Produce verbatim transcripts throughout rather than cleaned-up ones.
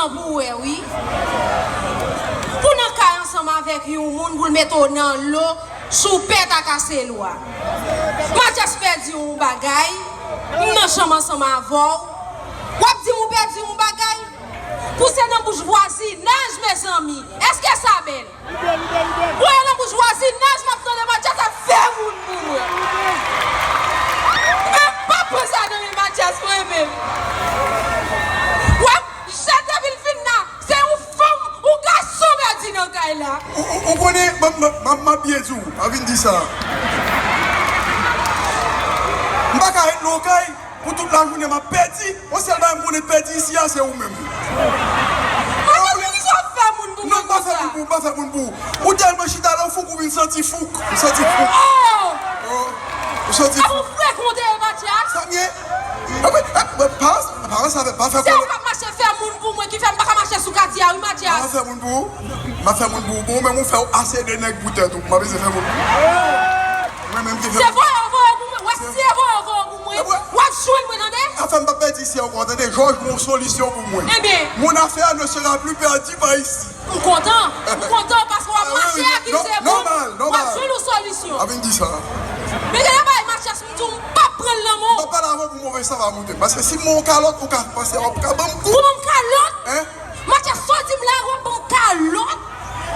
Pou wè, wi. Pou nan kay ansanm avèk yon moun pou l mete w nan lo sou pè takase lwa. Matyas pèdi yon bagay, m nan chanm ansanm avè w. W ap di m ou pèdi yon bagay? Pou se nan bouch vwazinaj, mezanmi. Èske sa bèl? Libè, libè, libè. Mwen nan bouch vwazinaj, m ap tande Matyas ap fè moun pou mwen. Men m p ap pran sa nan men Matyas, mwen menm. W ap jete depi l fin la. Se yon fanm, yon gason pèdi nan kay la. Ou, ou, ou konnen, m, m, m, m ap byen di w, pa vin di sa. M pa ka ret nan yon kay. Pou tout lajounen m ap pèdi, yon sèl bagay m konnen pèdi isi a, se ou menm. Mwen te di w ap fè moun pou mwen konsa. Non, m pa fè moun pou ou, m pa fè moun pou ou. Ou tèlman chita nan fouk, ou vin santi fouk. Ou santi fouk. Oh! Oh, ou santi fouk. Ap ou frekonte Matyas? Sa m ye? Epi, epi, pa, pa, pa, pa fè kòlè. Se ou k ap mache fè moun pou mwen ki fè m pa ka mache sou katye a, wi, Matyas. M ap fè moun pou ou. M ap fè moun pou ou. Bon, ou menm ou fè ase de nèg pou tèt ou. M pa bezwen fè moun pou ou. Mwen menm ki fè. Se voye w voye pou mwen. Wè, si se voye w voye pou mwen, w ap jwenn mwen, tande? Afè m p ap pèdi isi ankò, tande? Jòj gon solisyon pou mwen. Ebyen. Mon affaire ne sera plus perdue par ici. M kontan. M kontan paske w ap mache ak yon seri moun. W ap jwenn yon solisyon. A vin di sa. Men gen yon bagay, Matyas, m di w, m p ap pran l nan men w. M p ap pale avè w pou move san va moute. Paske si m ba w kalòt, ou ka panse w ap ka ban m kou. Ou ban m kalòt? Hein? Matyas, sa w di m la, w ap ban m kalòt?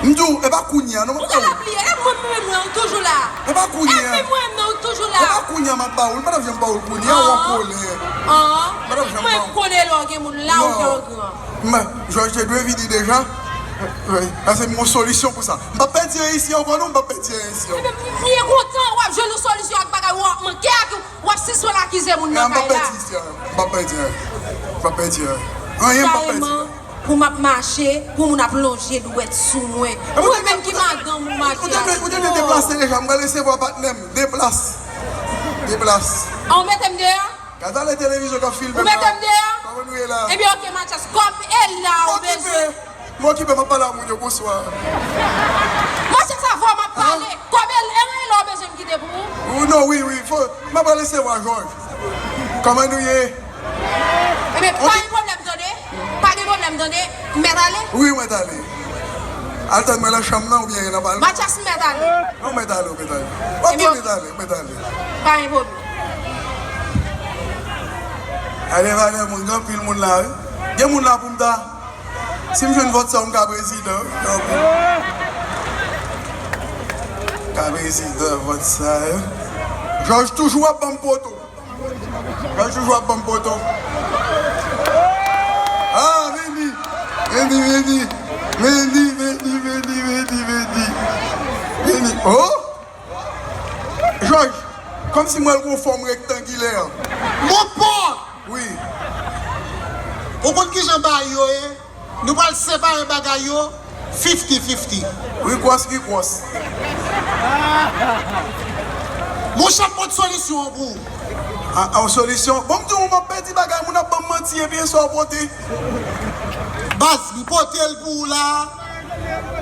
M di w, e pa kounye a, non, m ap ba w. Ou genlè bliye, e mwen menm nan, ou toujou la. E pa kounye a. E mwen menm nan, ou toujou la. E pa kounye a m ap ba w, m pa t ap janm ba w kounye a, w an kòlè. M pa t ap janm ba w. Mwen konnen lè w gen moun la, ou gen yon gran. Men, Jòj te dwe vini deja. Wi, paske m gon solisyon pou sa. M p ap pèdi anyen isi ankò, non, m p ap pèdi anyen isi ankò. Ebyen, m byen kontan w ap jwenn yon solisyon ak bagay ou ap manke ak W ap sispann akize moun nan kay la. M p ap pèdi anyen. M p ap pèdi anyen. M p ap pèdi anyen. Anyen m p ap pèdi. Kareman, pou m ap mache, pou moun ap lonje dwèt sou mwen. Mwen menm ki madanm ou, Matyas. Ou te, ou te, ou te deplase deja. M pral resevwa patnè m. Deplas. Deplas. A, ou mete m deyò? Gad ale televizyon k ap filme m la. Ou mete m deyò? Kòman nou ye la? Ebyen, oke, Matyas, kòm e la ou bezwen. M okipe, m ap pale a moun yo, bonswa. Matyas, avè w m ap pale. Kòm e, e lè w bezwen m kite pou ou? Ou non, wi, wi, fò, m ap pale se vwa Jòj. Kòman nou ye? Ebyen, pa gen pwoblèm, tande. Pa gen pwoblèm, tande. M mèt ale? Wi, w mèt ale. Al tann mwen nan chanm nan oubyen nan bal. Matyas, m mèt ale. Non, w mèt ale, w mèt ale. W ap tou mèt ale, w mèt ale. Pa gen pwoblèm. Ale, valè moun, gen anpil moun la, wi. Gen moun la pou m ta Si m jwenn vòt sa yo, m ka prezidan. Ka prezidan vòt sa yo. Jòj toujou ap ban m poto. Jòj toujou ap ban m poto. Ah, vini. Vini, vini. Vini, vini, vini, vini, vini. Vini. Oh! Jòj, kòmsi m wè l gon fòm rektangilè. Monpòt! Wi. Ou konn kijan bagay yo ye? Nou pral separe bagay yo fifty fifty. Rikòs, rikòs. Monchè, m pot solisyon an pou ou. A, a, yon solisyon? Bon, m di w, m ap pèdi bagay, moun ap ban m manti, epi e sa w pote. Baz, m pote l pou ou la.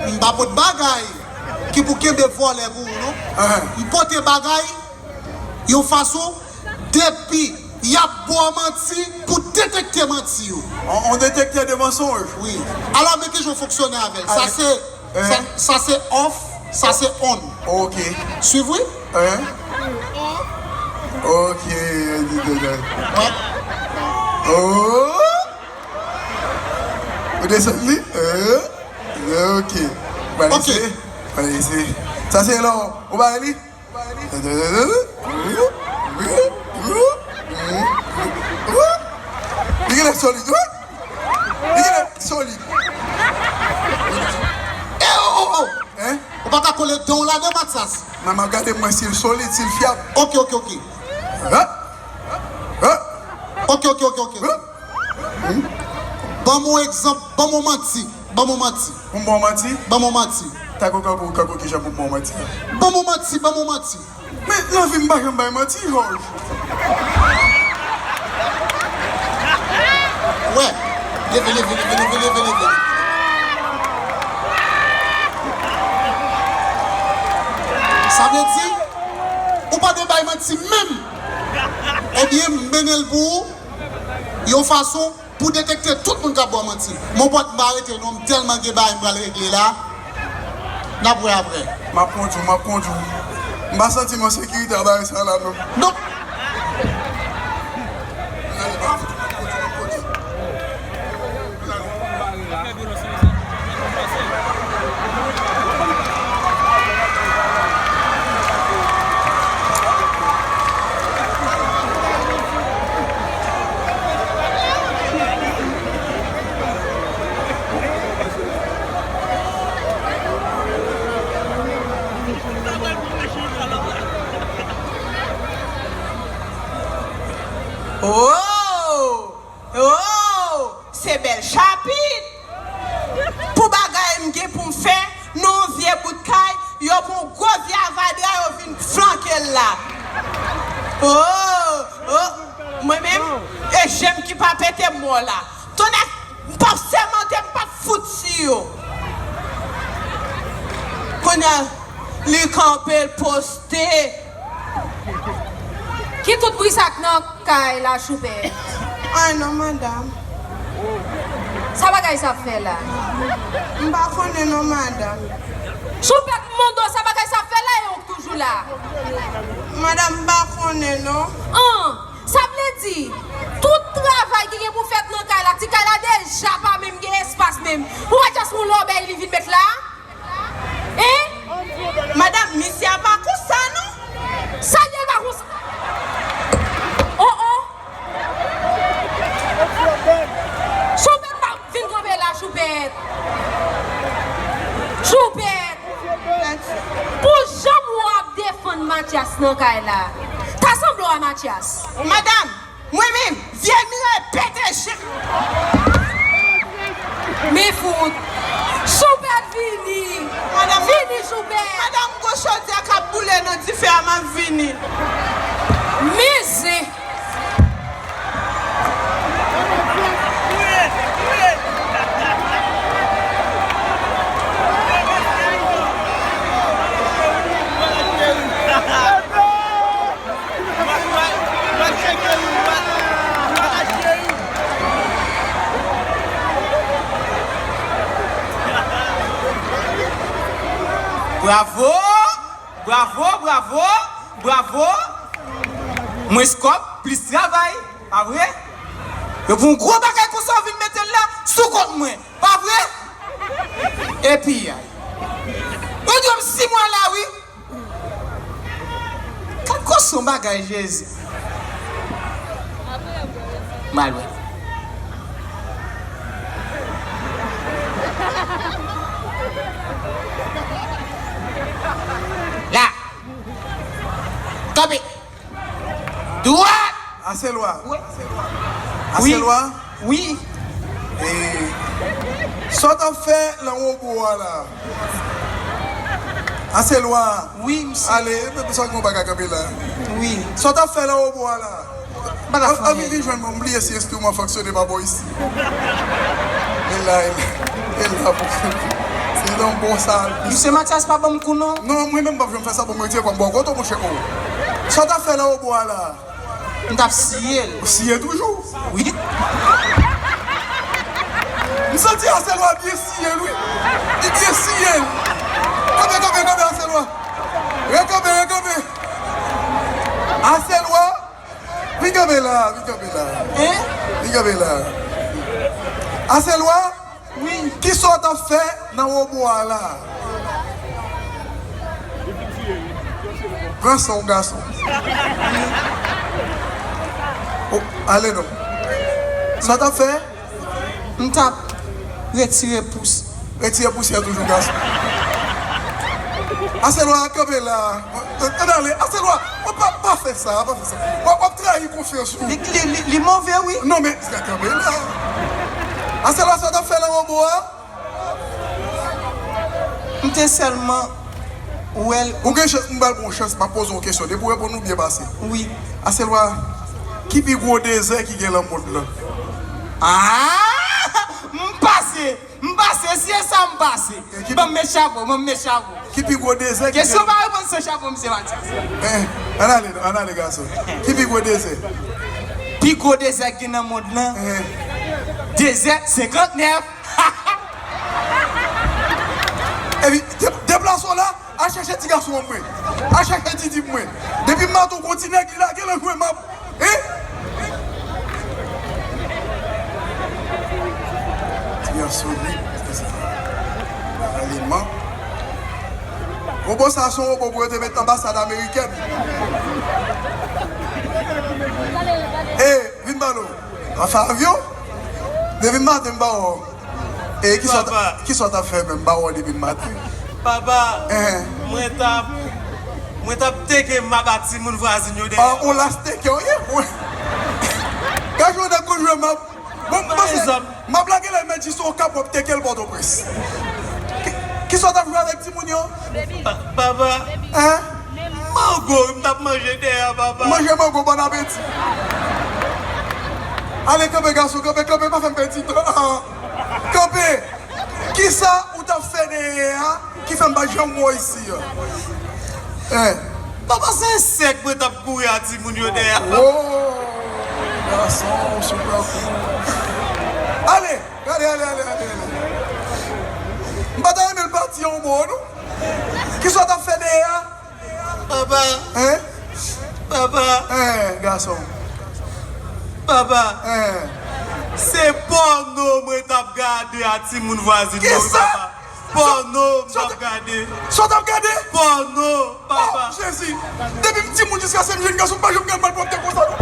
M pa pot bagay ki pou kenbe vòlè pou ou, non. Ahan. M pote bagay yon fason, depi y ap ba w manti, pou detekte manti yo. On, on détecteur de mensonges. Wi. Alò, men kijan w fonksyone avè l. Sa se, sa, sa se off, sa se on. Ok. Swiv, wi. Hein? Ok. Wè. Oh! Ou desann li? Euh, ok. Pral eseye. Pral eseye. Sa se lò. Ou bay li? Li genlè solid, wi. Li genlè solid. Eh, oh, oh, oh. Hein? Ou pa ka kole dan w ladan, Matyas? Mwen, m ap gade mwen si l solid, si l fyab. Ok, ok, ok. Hein? Hein? Ok, ok, ok, ok. Hein? Ban m yon egzanp, ban m yon manti, ban m yon manti. Pou m ba w manti? Ban m yon manti. Tako kankou, kankou kijan pou m ba w manti? Ban m yon manti, ban m yon manti. Men, nan vi m pa janm bay manti, Jòj. Wè. Leve, leve, leve. Sa vle di, ou pa dwe bay manti menm. Ebyen, m mennen l pou ou, yon fason pou detekte tout moun k ap ba w Mon pòt m pa rete non, m tèlman gen bagay m pral regle la. N ap wè apre. M ap kondui w, m ap kondui w. M pa santi m an sekirite a bagay sa la menm. Non. Oh! Oh! Se bèl chapit! Pou bagay m gen pou m fè nan yon vye bout kay, yo pran yon gwo vye avadra, yo vin flanke l la. Oh! Oh! Mwen menm, e je m ki pa pete m mò la. Tonnè, m p ap sèmante, m p ap fout si yo. Kounye a, li kanpe, l poste. Ki tout bri sa k nan kay la, Choupèt? Ay non, madanm. Sa bagay sa ap fè la? M pa konnen non, madanm. Choupèt, m mande w, sa bagay sa ap fè la e ou k toujou la? Madanm, m pa konnen non. An, sa vle di, tout travay ki gen pou fèt nan kay la, ti kay la deja pa menm gen espas menm. Ou wè just yon lòbèy li vin met la? Hein? Madanm, misye a pa konsa non. Sa l ye l pa konsa? Oh, oh. Choupèt pa vin kanpe la, Choupèt. Choupèt. Pou jan w ap defann Matyas nan kay la, ta sanble w a Matyas. Madanm, mwen menm, vye miray pete je. Men fout. Choupèt vini. Madanm, vini, Choupèt. Madanm, gwo chodyè k ap boule nan dife a, m ap vini. Men zen. Bravo! Bravo, bravo, bravo! Mwens kòb, plis travay, pa vre? Yo pou yon gwo bagay konsa, w vin mete l la sou kont mwen, pa vre? Epi, ay. Yo di w m si mwa la, wi. Gad kochon bagay, Jezi. M al wè. La. Kanpe. Dwat. Aselwa. Wi. Aselwa. Wi. E, sa w t ap fè nan wobo a la? Aselwa. Wi, misye. Ale, epi sa gen yon bagay kanpe la. Wi. Sa w t ap fè nan wobo a la? M pa t ap fè anyen. Anvi vin jwenn mwen, m bliye si enstriman fonksyone pa bò isi. E la, e la, e la, se nan bon sa. Misye Matyas pa ban m kou non. Non, mwen menm m p ap janm fè sa, bon, mwen retire kò m bò kote w, monchè, o. Sa w t ap fè nan wobo a la? M t ap siye l. Ou siye toujou? Wi. M santi Aselwa byen siye l, wi. Li byen siye l. Kanpe, kanpe, kanpe, Aselwa. Rekanpe, rekanpe. Aselwa. Vin kanpe la, vin kanpe la. Hein? Vin kanpe la. Aselwa. Wi. Kisa w t ap fè nan wobo a la? Pran san w, gason. O, ale non. Sa w t ap fè? M t ap retire pous. Retire pousyè toujou, gason. Aselwa, kanpe la. Ann ale, Aselwa, pa, pa fè sa, pa fè sa. W ap, w ap trayi konfyans ou. Li, li, li, li move, wi. Non, men, kanpe la. Aselwa, sa w t ap fè nan wobo a? M te sèlman wè l. Ou gen chans, m ba l bon chans, m ap poze w yon kesyon. Depi w reponn ou byen pase. Wi. Aselwa, ki pi gwo dezè ki gen nan mond lan? Ah! M pase! M pase! Si e sa m pase! Ban m met chapo, ban m met chapo! Ki pi gwo dezè ki gen? Kesyon pa reponn san chapo, misye Matyas. Eh, ann ale, ann ale, gason. Ki pi gwo dezè? Pi gwo dezè ki gen nan mond lan? Eh. Dezè senkantnèf. Epi, de-, deplase w la, al chèche ti gason an mwen. Al chèche Didi pou mwen. Depi m maton kontinè ki lage nan jwe m ap, hein? Ti gason li, se sa. Aleman. Wobo sa se yon wobo pou yo te met anbasad amerikèn. E, vin ba nou. Anfen, avyon? Depi maten, m pa wè w. E, kisa w t ap, kisa w t ap fè menm? M pa wè w depi maten. Papa, mwen t ap, mwen t ap teke m aba timoun vwazin yo dèyè. Ah, on las teke w ye? Gad jan w t ap konn jwe m ap, bon, m panse, m ap lage lè mèt jis Okap w ap teke l Pòtoprens. Ki, kisa w t ap jwe avèk timoun yo? Pa-, papa. Hein? Mango wi m t ap manje dèyè a, papa. Manje mango, bon apeti. Ale, kanpe, gason, kanpe, kanpe, pa fè m pèdi tan. Ah. Kanpe. Kisa ou t ap fè dèyè a ki fè m pa janm wè w isi a? Hein? Papa, se ensèk mwen t ap kouri a timoun yo dèyè a, papa. Oh, gason, ou sou pran kou. Ale, ale, ale, ale, ale, ale. M pa ta renmen l pati an mo, non. Kisa w t ap fè dèyè a? Papa. Hein? Papa. Hein, gason. Papa. Hein? Se pòno mwen t ap gade a timoun vwazin yo, wi, papa. Pòno m t ap gade. Sa w t ap gade? Pòno, papa. Oh, Jezi. Depi m timoun jiskaske m jèn gason, m pa janm gad malpwòpte konsa, non.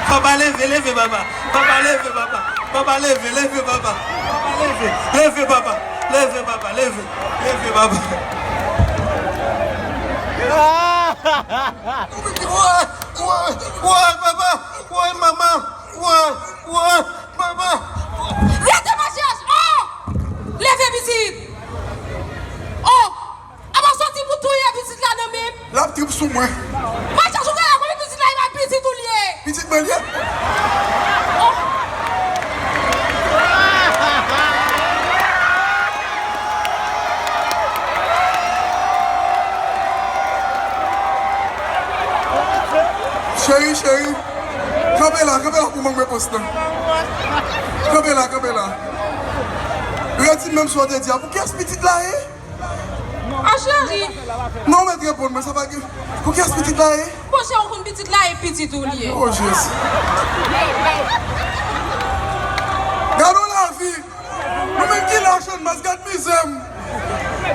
Papa, leve, leve, papa. Papa, leve, papa. Papa, leve, leve, papa. Papa, leve. Leve, papa. Leve, papa. Leve. Leve, papa. Woy, woy, woy, papa. Woy, manman. Woy, woy, papa. Rete, Matyas. Oh! Leve, pitit. Oh! Apa soti pou touye pitit la nan men m? L ap trip sou mwen. Matyas, ou genlè konnen pitit la, e pa pitit ou l ye. Pitit mwen l ye? Oh. Cheri, cheri, kanpe la, kanpe la pou mwen repons lan. Kanpe la, kanpe la. Redi menm sa w te di a, pou kiyès pitit la ye? A cheri. Non, mèt reponn mwen, sa pa gen. Pou kiyès pitit la ye? Monchè, ou konn pitit la e pitit ou l ye. Oh, Jezi. Gad yon lavi. Nou menm ki la, Channmas, gad mizè m.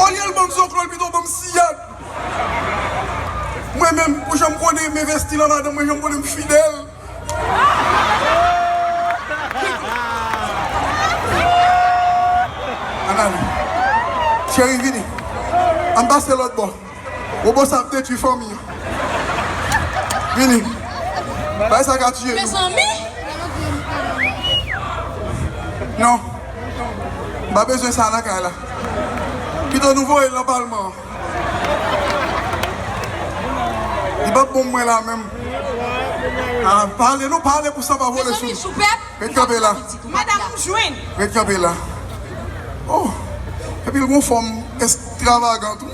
Olye l ban m zoklo, l pito ban m siyad. Mwen menm, pou jan m konnen m envesti nan madanm mwen, jan m konnen m fidèl. Ann ale. Cheri, vini. Ann pase lòt bò. Wobo sa ap detwi fanmi an. Vini. Bagay sa ka tiye nou. Mezanmi! Non. M pa bezwen sa nan kay la. Pito nou voye l nan palman an. Li p ap bon mwen la menm. Ah, pale, nou pale pou san pa vole sou nou. Ret kanpe la. Madanm, m jwenn. Ret kanpe la. Oh, epi l gon fòm ekstravagan tou.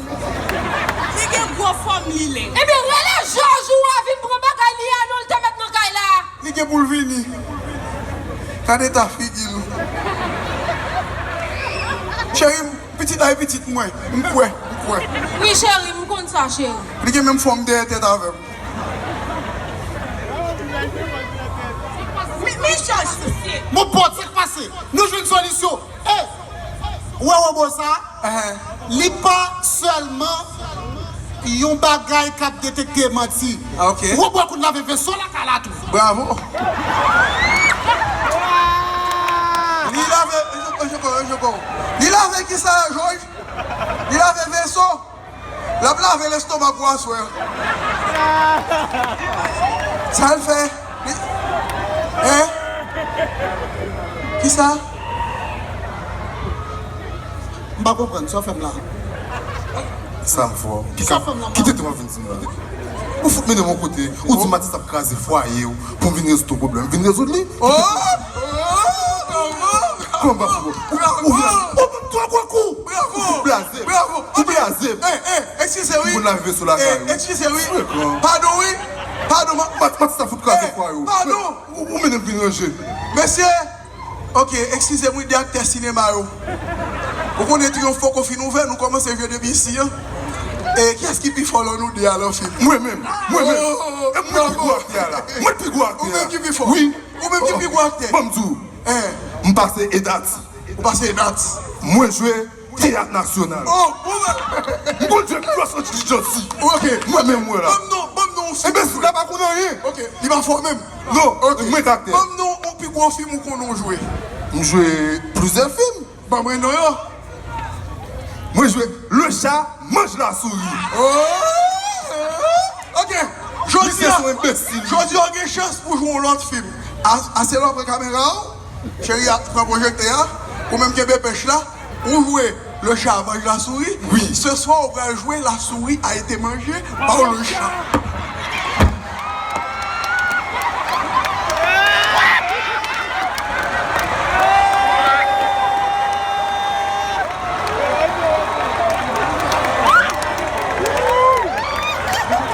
Li gen gwo fòm li lè. Ebyen, rele Jòj ou a vin pran bagay li a non, l te mèt nan kay la. Li gen pou l vini. Gad eta figi l. Cheri m, pitit la e pitit mwen. M kwè, m kwè. Wi, cheri, m konn sa, cheri. Li gen menm fòm dèyè tèt avè m. Mi-, Michel, sousi. Mon pote, sa k pase? Nou jwenn solisyon. E, ou wè wobo sa? Li pa sèlman yon bagay k ap detekte manti. Ah, ok. Wobo a konn lave veso lakay la tou. Bravo. Li lave, li lave kisa, Jòj? Li lave veso. L ap lave lestomak ou aswè. Sa l fè? Li, hein? Kisa? M pa konprann sa w fè m la. Sa m fè w? Kisa w fè m la? Kite tou m ap vin di m la. Ou fout mennen m yon kote, ou di Matis ap kraze fwaye w pou m vin rezoud yon pwoblèm. M vin rezoud li. Oh! Oh! Bravo! Kòman m pa fè w? Ou, ou, ou, ou, ou, twa gwo kou! Bravo! Ou blaze m! Bravo! Ou blaze m! Eh, eh, eskize wi! Moun lave veso lakay ou. Eh, eskize wi! Frekan. Padon wi! Padon, ma- Mat, mat sa fout kraze fwa yo. Padon. Ou, ou mennen m vin ranje. Mesye, ok, eskize m wi, de aktè sinema yo. Ou konnen Triyonf poko fin ouvè, nou kòmanse jwe depi isi an. E kiyès ki pi fò nan nou de a nan fim? Mwen menm, mwen menm. E mwen ki pi gwo aktè a la. Mwen ki pi gwo aktè a. Ou menm ki pi fò? Wi. Ou menm ki pi gwo aktè? Ban m di w. M pase Edat. Ou pase Edat. Mwen jwe Teyat Nasyonal. Oh, bon, m konn jwe Cross Country Jockey. Ok. Mwen menm mwen la. Ban m non, ban m non. Enben, sila pa konn anyen. Ok, li pa fò menm. Non, mwen kaktè. Ban m non yon pi gwo fim ou konnen w jwe. M jwe plizyè fim. Ban mwen non yo. Mwen jwe Le Chat Mange la Souris. Oh! Ok. Jodi a, jodi a w gen chans pou jwe yon lòt fim. A- Ase lò pran kamera w. Cheri a pran pwojektè a. Ou menm kenbe pèch la. Ou jwe Le Chat Mange la Souris. Wi. Se swa ou pral jwe La souris a été mangée par le chat.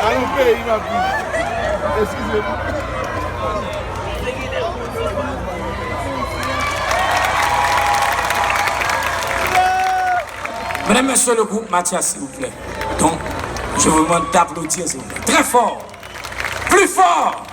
Alon peyi m ap viv. Eskize m. Mesdames, Messieurs, le groupe Mathias, s'il vous plaît. Donc, je vous demande d'applaudir, s'il vous plaît. Très fort. Plus fort.